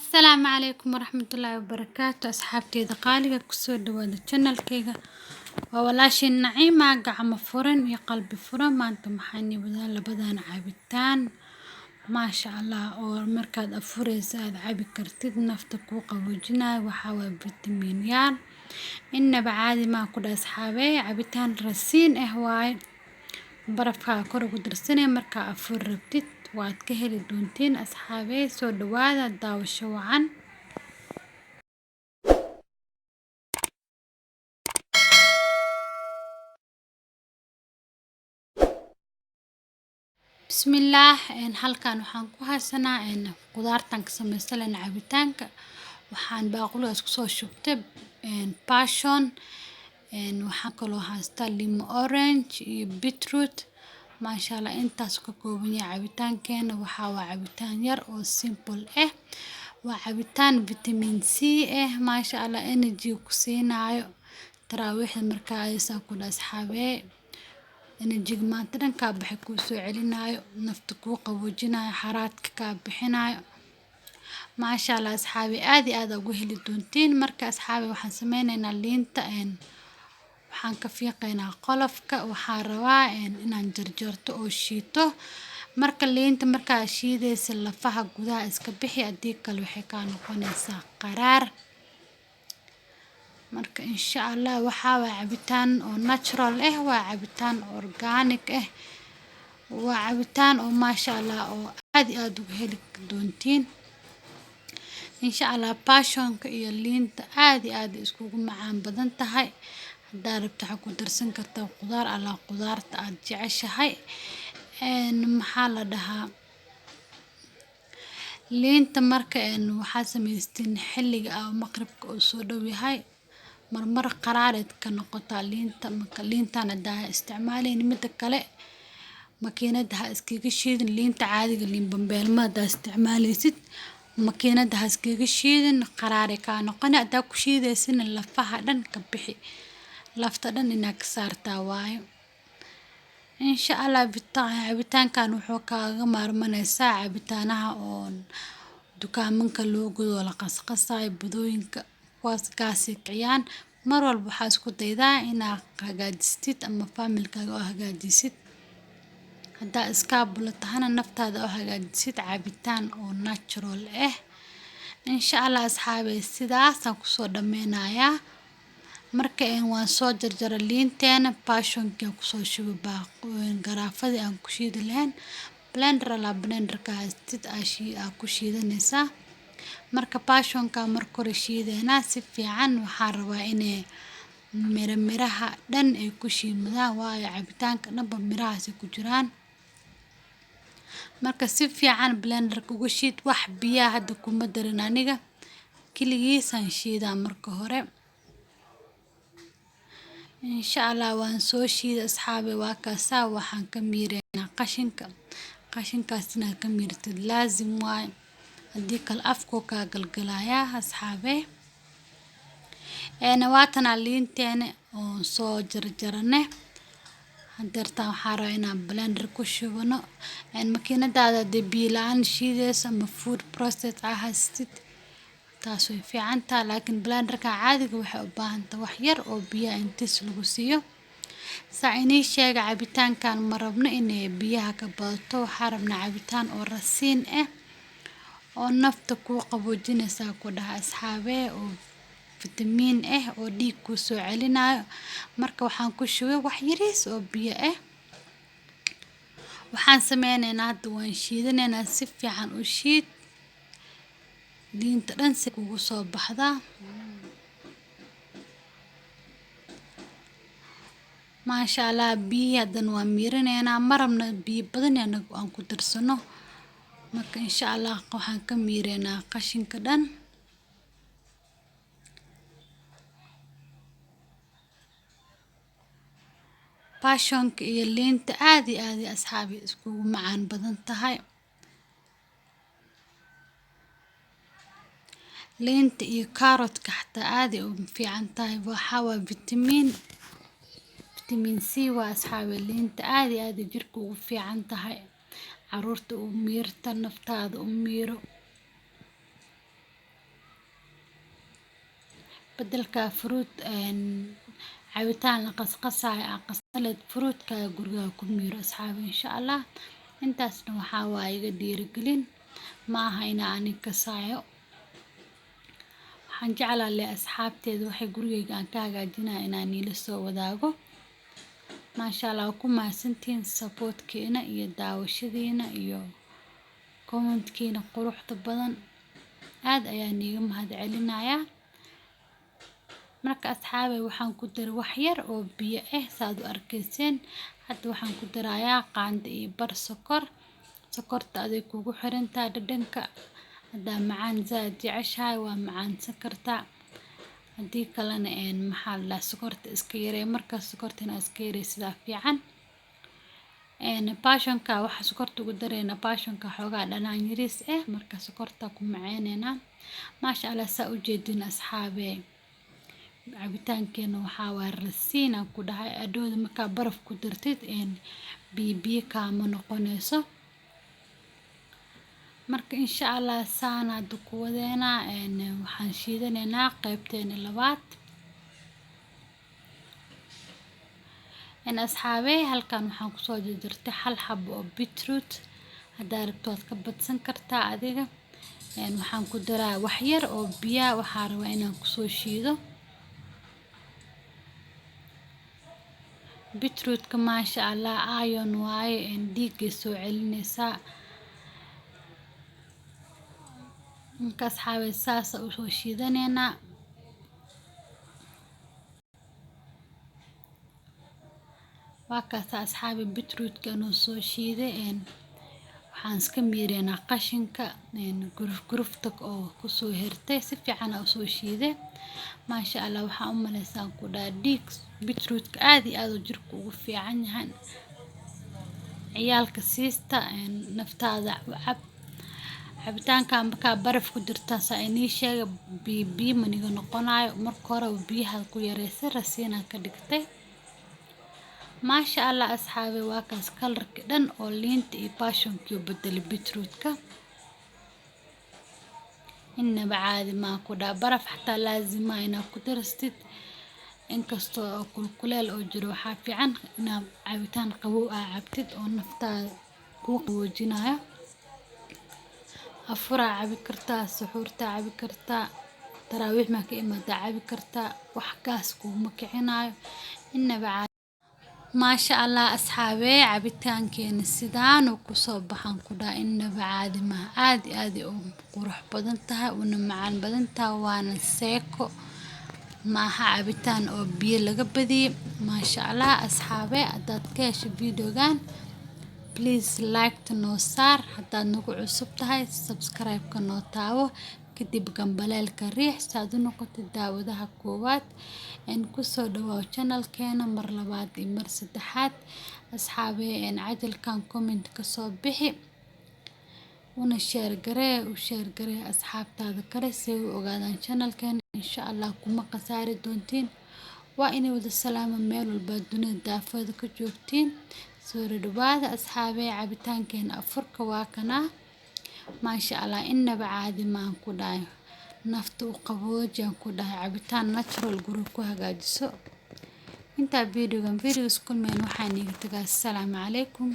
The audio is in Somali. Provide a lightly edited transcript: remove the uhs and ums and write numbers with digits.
Asalaamu calaykum waraxmatullaahi wabarakaatu. Asxaabteyda qaaliga, kusoo dhawaada channelkayga. Waa walaashiin Naciima, gacmo furan iyo qalbi furan. Maanta maxaan wadaa? Labadan cabitaan, maasha Allah, oo markaad afureysa aad cabi kartid, nafta kuu qaboojinayo. Waxaa waa vitamin yaal, innaba caadi maa ku dha asxaabey. Cabitaan rasiin ah waaye, barafkaa kor ugu darsanay markaa afur rabtid, waad ka heli doontiin asxaabey. Soo dhawaada, daawasho wacan. Bismillaah. Halkan waxaan ku haysanaa qudaartan ka samaysan lehna cabitaanka. Waxaan baaquligaas kusoo shubtay passion, waxaan kaloo haystaa limo orange iyo beetroot. Maasha Allah, intaas ka kooban yahay cabitaankeena. Waxaa waa cabitaan yar oo simple ah, waa cabitaan vitamin C ah, maasha Allah, energy ku siinaayo. Taraawiixda markaa aysaa ku dha asxaabee, energy maanta dhan kaa baxay kuu soo celinaayo, nafta kuu qaboojinayo, xaraadka kaa bixinayo. Maasha Allah asxaabi, aad iyo aad ugu heli doontiin. Marka asxaabi, waxaan sameyneynaa liinta, waxaan ka fiiqaynaa qolofka. Waxaan rabaa inaan jarjarto oo shiito. Marka liinta markaa shiidaysa, lafaha gudaha iska bixi, haddii kale waxay kaa noqonaysaa qaraar. Marka insha Allah, waxaa waa cabitaan oo natural ah, waa cabitaan organic ah, waa cabitaan oo maasha Allah oo aad iyo aad ugu heli doontiin insha Allah. Passionka iyo liinta aad iyo aad iskugu macaan badan tahay. Haddaa rabto waxaa ku darsan kartaa qudaar alla qudaarta aad jeceshahay. Maxaa la dhahaa, liinta marka waxaa samaystiin xilliga maqribka oo soo dhow yahay, marmar qaraareed ka noqotaa liinta. Marka liintan haddaa isticmaalayn, mida kale makiinada ha iskaga shiidin liinta caadiga. Liin bambeelma haddaa isticmaalaysid, makiinada ha iskaga shiidin, qaraaray kaa noqoni. Haddaa ku shiidaysina, lafaha dhan ka bixi, lafta dhan inaa ka saartaa waayo. Insha Allah, cabitaankan wuxuu kaaga maarmanaysaa cabitaanaha oo dukaamanka loo gado, la qasqasayo, budooyinka kuwaas gaasay kiciyaan. Mar walba waxaa isku daydaa inaad hagaajistid ama familkaaga oo hagaajisid. Haddaa iskaabulo tahana, naftaada oo hagaajisid cabitaan oo natural ah. Insha Allah asxaabey, sidaasaan kusoo dhameynayaa. Marka waan soo jarjaray liinteena, passionkii aan kusoo shubay garaafadii aan ku shiidi lahayn, blender ala blenderka haystid aa ku shiidanaysaa. Marka passionka marka hore shiideynaa si fiican. Waxaan rabaa inay mira miraha dhan ay ku shiimadaan, waayo cabitaanka dhanba mirahaas ay ku jiraan. Marka si fiican blenderka uga shiid. Wax biyaha hadda kuma darin aniga, keligiisaan shiidaa marka hore. Insha Allah, waan soo shiiday asxaabi, waa kaasaa. Waxaan ka miireynaa qashinka. Qashinkaas inaad ka miirtid laazim waaye, haddii kale afkuu kaa galgalayaa asxaabe. Waatanaa liinteena oo soo jarjarane. Hadeertaan waxaa rabaa inaan blender ku shubano. Makiinadaada hadii biyo la-aan shiidayso ama food process aa haystid, taas way fiican tahay, laakiin blenderka caadiga waxay u baahan tahay wax yar oo biyaha intiis lagu siiyo. Saa inii sheega, cabitaankan ma rabno inay biyaha ka badato. Waxaa rabnaa cabitaan oo rasiin ah oo nafta kuu qaboojinaysa ku dhaha asxaabee, oo fitamiin ah oo dhiig kuu soo celinayo. Marka waxaan ku shubay wax yariis oo biyo ah. Waxaan sameyneynaa hadda, waan shiidanaynaa. Si fiican u shiid liinta dhan si kugu soo baxdaa. Maasha Allah, biyihii haddana waan miirinaynaa. Ma rabno biyo badan aan ku darsano. Marka insha Allah waxaan ka miireynaa qashinka dhan. Passionka iyo liinta aad iyo aad asxaabi iskugu macaan badan tahay. Liinta iyo kaarotka xataa aad ay u fiican tahay. Waxaa waa vitamin C waa asxaabi. Liinta aad iyo aad ay jirka ugu fiican tahay. Caruurta u miirta, naftaada u miiro. Bedelka fruit cabitaan la qasqasaayo aa qasan lahayd, fruitkaaga gurigaaga ku miiro, asxaabi, insha Allah. Intaasna waxaa waaye iga dhiirigelin, ma aha inaa aniga kasaayo. Waxaan jeclaa leh asxaabteeda waxay gurigeyga aan ka hagaajinaya inaan niila soo wadaago. Maasha Allah, waa ku mahadsantihiin supportkiina iyo daawashadiina iyo commentkiina quruxda badan. Aad ayaan iiga mahad celinayaa. Marka asxaabey, waxaan ku daray wax yar oo biyo ah, saad u arkayseen. Hadda waxaan ku darayaa qaando iyo bar sokor. Sokorta aday kugu xirantahay dhadhanka. Haddaa macaan zaaid jeceshahay, waa macaansan kartaa. Haddii kalena, maxaa la dhahaa, sokorta iska yaree. Markaas sokorta inaa iska yareysidaa fiican. Passionka waxa sokorta ugu dareynaa, passionka xoogaa dhanaan yariis ah, marka sokorta ku macaaneynaa. Maasha Allah, saa u jeedin asxaabey, cabitaankeena waxaa waaye rasiin aan ku dhahay. Adhowda markaa baraf ku dartid, biyo biyo kaama noqonayso. Marka insha Allah saan hadda ku wadeynaa. Waxaan shiidanaynaa qaybteena labaad. Asxaabey, halkan waxaan kusoo jarjartay hal xabo oo beetroot. Haddaa rabto waad ka badsan kartaa adiga. Waxaan ku daraa wax yar oo biya, waxaa rabaa inaan kusoo shiido beetrootka. Maasha Allah, iron waaye, dhiiggay soo celinaysaa. Marka asxaabey, saasa usoo shiidaneynaa. Waa kaasa asxaabi, beetrootka inuu soo shiiday. Waxaan iska miireynaa qashinka guruf gurufta oo kusoo hirtay. Si fiican aa usoo shiiday, maasha Allah. Waxaan u maleysaa ku dhaha dhiig beetrootka aad iyo aad uu jirka ugu fiican yahay. Ciyaalka siista, naftaada u cab. Cabitaanka markaa baraf ku jirta, saa inii sheega, biyo biyo maniga noqonayo. Marka hore biyaha ku yareysay, rasiinaa ka dhigtay. Maasha Allah asxaabi, waa kaas kalarki dhan oo liinta iyo passionkii u bedelay beetrootka. Inaba caadi maa ku dhaha, baraf xataa laazima inaad ku darastid. Inkastoo oo kulkuleel oo jiro, waxaa fiican inaad cabitaan qabow aa cabtid oo naftaada kuu qaboojinayo. Afuraa cabi kartaa, suxuurtaa cabi kartaa, taraawiix maa ka imaadaa cabi kartaa, wax gaas kuuma kicinayo. Inaba caadi. Maasha Allah asxaabey, cabitaankeena sidaan uu kusoo baxan ku dhaha, inaba caadi maha. Aad iyo aad u qurux badan tahay, una macaan badan tahay, waana seeko, maaha cabitaan oo biyo laga badiyay. Maasha Allah asxaabey, haddaad ka hesho videogan, please like-ta noo saar. Haddaad nagu cusub tahay, subscribe-ka noo taabo, kadib gambaleelka riix si aad u noqotid daawadaha koowaad. Kusoo dhawaaw channelkeena mar labaad iyo mar saddexaad asxaabey. Cajalkan comment kasoo bixi, una share garee, u share garee asxaabtaada kale si ay u ogaadaan channelkeena. Insha Allah kuma khasaari doontiin. Waa inay wada salaama meel walba dunida daafooda ka joogtiin. Soo dhawaada asxaabey, cabitaankeena afurka waa kanaa. Maasha Allah, inaba caadi maan ku dhahay, nafta u qaboojiyaan ku dhahay. Cabitaan natural guriga ku hagaajiso. Intaa videogan videos kulmeen, waxaan iiga tagaa asalaamu calaykum.